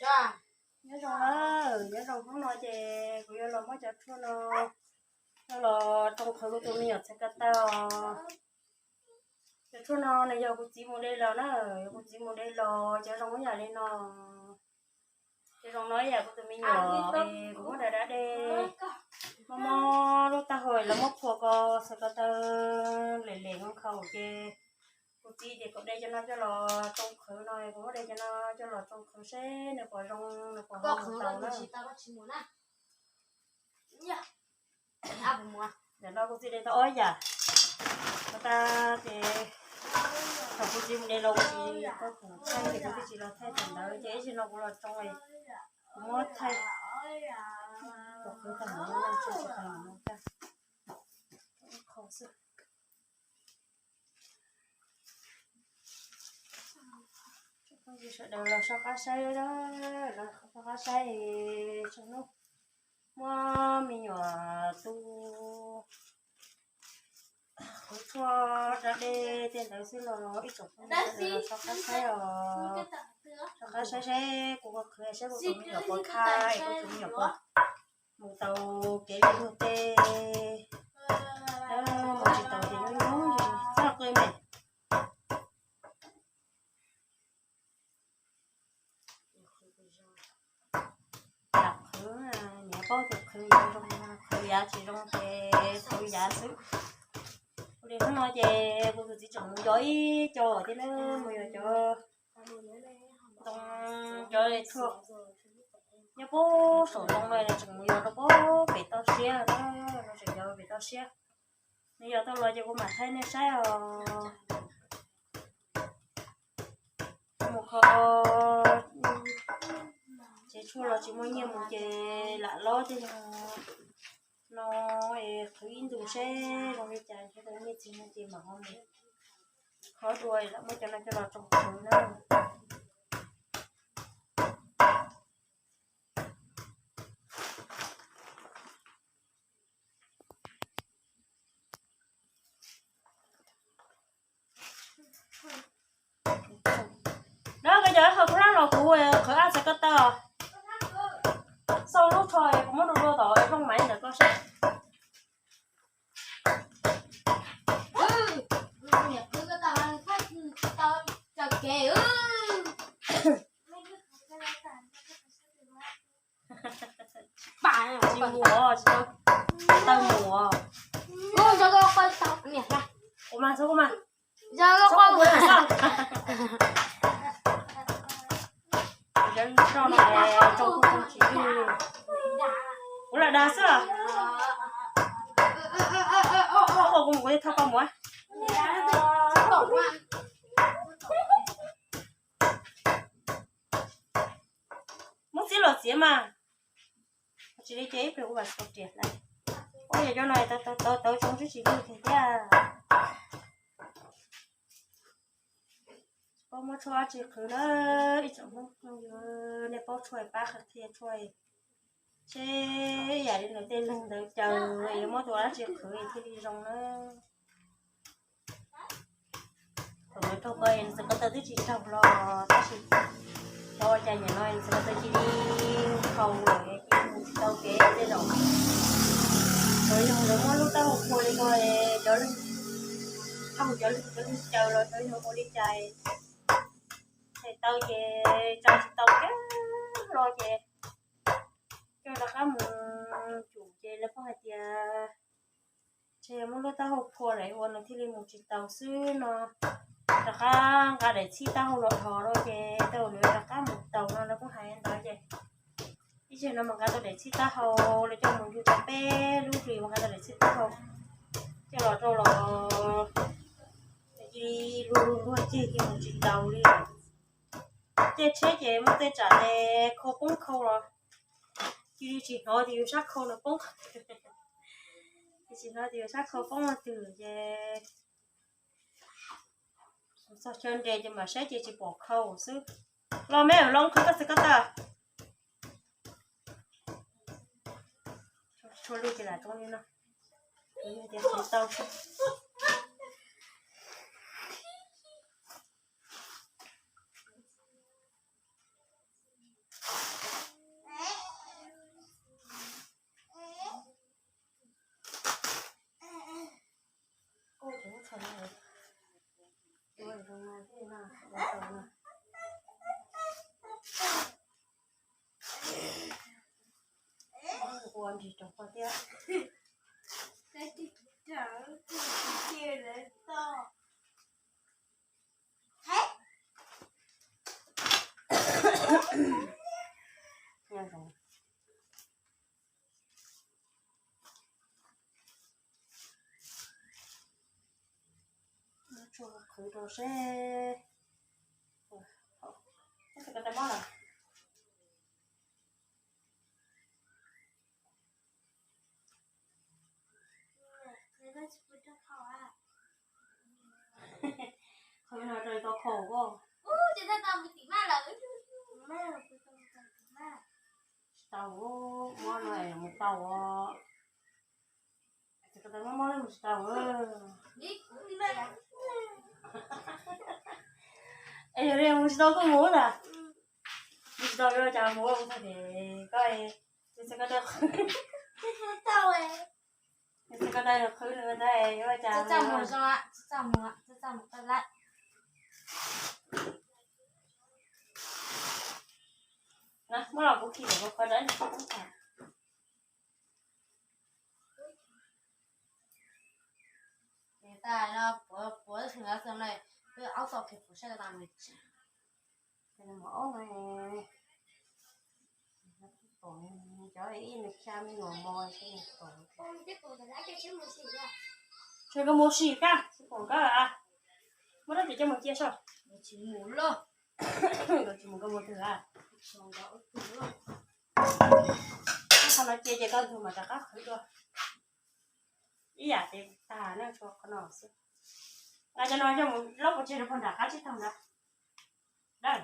Nyob zoo na, nyob zoo hnub no ces kuv yuav los muab cov tshuaj no coj los tsoo qhwv kuv tus me nyuam txhais ko taw os. Cov tshuaj no nws yog kuv txiv mus de los na, yog kuv txiv mus de los cov zoo ib yam li no. Cov zoo no ib yam kuv tus me nyuam es kuv muab dav dav de, mob mob lub taub hau lawv muab phua ko txhais ko taw lem lem nkhaus ces kuv txiv tias kom de cov no coj los tsoo qhwv no, kuv muab de cov no coj los tsoo qhwv seb nws puas zoo, nws puas ho mus tau na. Ntawm no kuv txiv de tau ob yam, tau tas ces thaum kuv txiv mus de los kuv txiv tau pum thaij ces kuv twb tsis los thaij thaum ntawd ces ib zaug no kuv los tsoo, kuv muab thaij kom qhwv tag nrho, tsoo tsis tag nrho, qhov xwb. Sawv daws los soj qab saib, los soj qab saib, tsaus ntuj muab me nyuam tu qhwv tshuaj rau dej tej ntawd xwb los ib tsoom phooj ywg sawv daws los soj qab saib os. Soj qab saib seb kuv qhwv saib kuv tus me nyuam puas khaj es kuv tus me nyuam puas mus tau kev luag tej. Mus tsis tau ces nyob nyob txhob qw me. Yam qhwv, niam paub tias qhwv zoo, qhwv yav tsis zoo ces qhwv yav xwb. Ua li hnub no ces kuv tus txiv tseem mus yos ib co thiab na, mus yos cov ntoo, cov tshuaj nyob puag saum ntoo no, nws tseem mus yos rau puag pem toj siab na, nws tseem yos pem toj siab. Nws yos tau los ces kuv mam thaij nej saib os. Mus kho tsev tshuaj los tsis muaj nyiaj mus ces lam lob tej no es qhwv ib ntus seb zoo li cas, nrhiav tau nyiaj txiag no ces mam ho mus kho dua lam muab cov no coj los tsoo qhwv na. No koj cov qhwv hlab los kuv qhwv ab txhais ko taw. Xauj lub tsho kuv muab dua dua tom rooj maiv ntawm koj seb. Tsis mus os, tsis tau mus os. Ua mas, xub ua mas. Ua lam dag xwb. Kuv kuv thauj koj mus. Muab txib los txiav mas. Tsis li ces ib pliag kuv mam xaus riam lawm. Ua yog cov no tau tau tau tsoo tib si lug thiab. Paub muab tshuaj dab tsi qhwv na, ib tsoom Hmoob phooj ywg, nej paub tshuaj pab qhia tshuaj seb yam li nws tej leeg ntawd caw yuav muab tus dab tsi qhwv thiaj li zoo na. Thaum ntawd raug ko es nws txhais ko taw twb tsis raug los tab sis tau ua cas nim no nws txhais ko taw cia li nkhaus lawm, cia li mus tsis tau kev tej zaum. Thaum yog lawv muab lub taub hau phua li ko es cov leeg, thaum cov leeg cov leeg caw los thaum yog ua li cas txhais taw ces tsa tsis tau kiag los ces coj rov qab mus cum ces lawv kuj hais tias ntshe muab lub taub hau phua lawm ua nws thiaj li mus tsis taus xwb no. Rov qab nqa daim txhib taub hau los dhos rau ces tau lawv rov qab mus taus no lawv kuj hais ntawd ces ib tsam no mas nqa tau daim txhib taub hau los coj mus yug tau peb lub hlis mas nqa tau daim txhib taub hau coj los rau los cia li luag luag luag ceg ces mus tsis taus li. Caij tsheb ces muaj tej tsam es khau poob khau los cia li tsis hnov tias yus sab khau no poob, tsis hnov tias yus sab khau poob twg ces txog chaw nres ces mam saib ces tsis pom khau xwb. Los me, los qhwv koj txhais ko taw. Tshuaj lwj ces lam tsoo li no, yog tias qhwv tau. Ua nrig rau koj thiab. Tsuag qhwv rau seb. Tab sis ko taw mob lawm. Qhwv no rau tau khaus koj. Tsis tau, mob no mus tau. Tsis tau, mob mob mus tsis tau. Es yog li mus tsis tau koj mus ntag. Mus tsis tau yuav cas mus ua tag ces koj, txhais ko taw, txhais ko taw qhwv nws tas yuav cas. Muab los kuv khi kom qhov dawb. Tsis koj mus sim koj, muab rab riam coj mus cia soj. Tsis mus koj mus twg a? Qhov no cia ces koj ntug mas rov qab qhwv dua. Ib yam ces tag na, tshuav qhov no xwb. Nqa cov no coj mus lob pov tseg rau pog nram qab tsib taug ntawd. Dawb.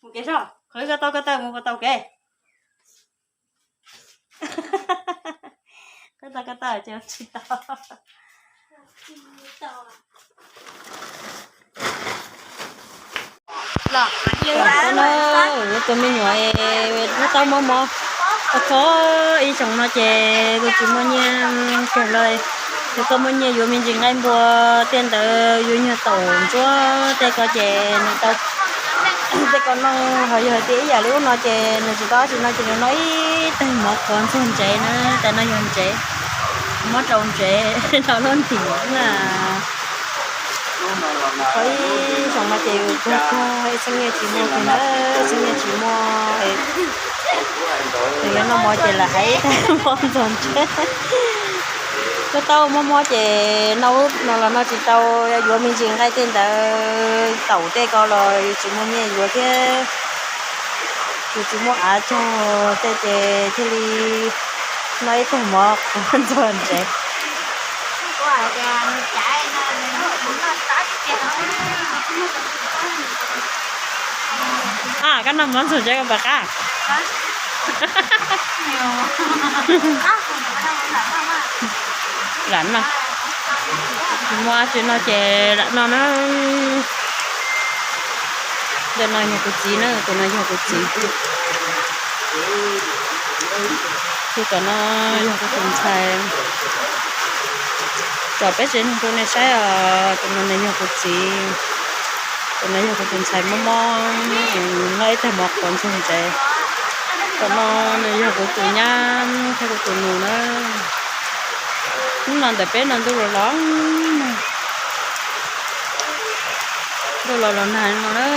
Mus kev soj, qhwv ko taw ko taw mus ko taw kev. Ko taw ko taw ces tsis tau. Los, no, tus me nyuam es tau mob mob, kho ib xyoos no ces kuv tsis muaj nyiaj kawg lawm. Ces koj muaj nyiaj yuav me ntsis nqaij npua tej ntawd, yuav nyuag taum ntsuab tej ko ces nws tau tej ko noj, ho yog tias ib yam li ub no ces nws tsis tau dab tsi no ces nws noj ib tag mov qhuav ntxuag ntsev na, tas no yog ntsev, mob rau ntsev rau lub ntim na. Qhov ib xyoos no ces yus tuag tuag, ib txhiab nyiaj tsis muaj kiag na, ib txhiab nyiaj tsis muaj. Nws yuav noj mov ces lam hais ib tag mov ntxuag ntsev. Koj tau mob mob ces noj ub no los noj tsis tau, yuav me ntsis nqaij tej ntawd, taum tej ko los yus tsis muaj nyiaj yuav thiab. Yus tsis muaj av cog tej ces thiaj li noj ib tag mov qhuav ntxuag ntsev. A, koj noj mov ntxuag ntsev koj pom qab. Lam noj, tsis muaj dab tsi noj ces lam noj na. Tus no yog kuv txiv na, tus no yog kuv txiv. Tus tom no yog kuv tus ntxhais. Tom peb tsev neeg rau nej saib os, tus no nws yog kuv txiv. Tus no yog kuv tus ntxhais mob mob, noj ib tag mov qhuav ntxuag ntsev. Tom no nws yog kuv tus nyab thiab kuv tus nus na. Hnub no ntawm peb no ntuj los los, ntuj los los nag no na.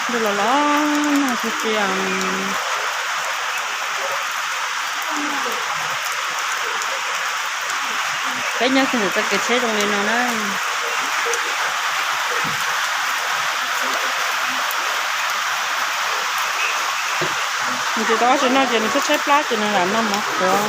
Ntuj los los nag tsis tsis. Peb nyob kiag ntawm txoj kev tsheb zoo li no na. Nws tsis tau dab tsi noj ces nws tshaib tshaib plab ces nws lam noj mov qhuav.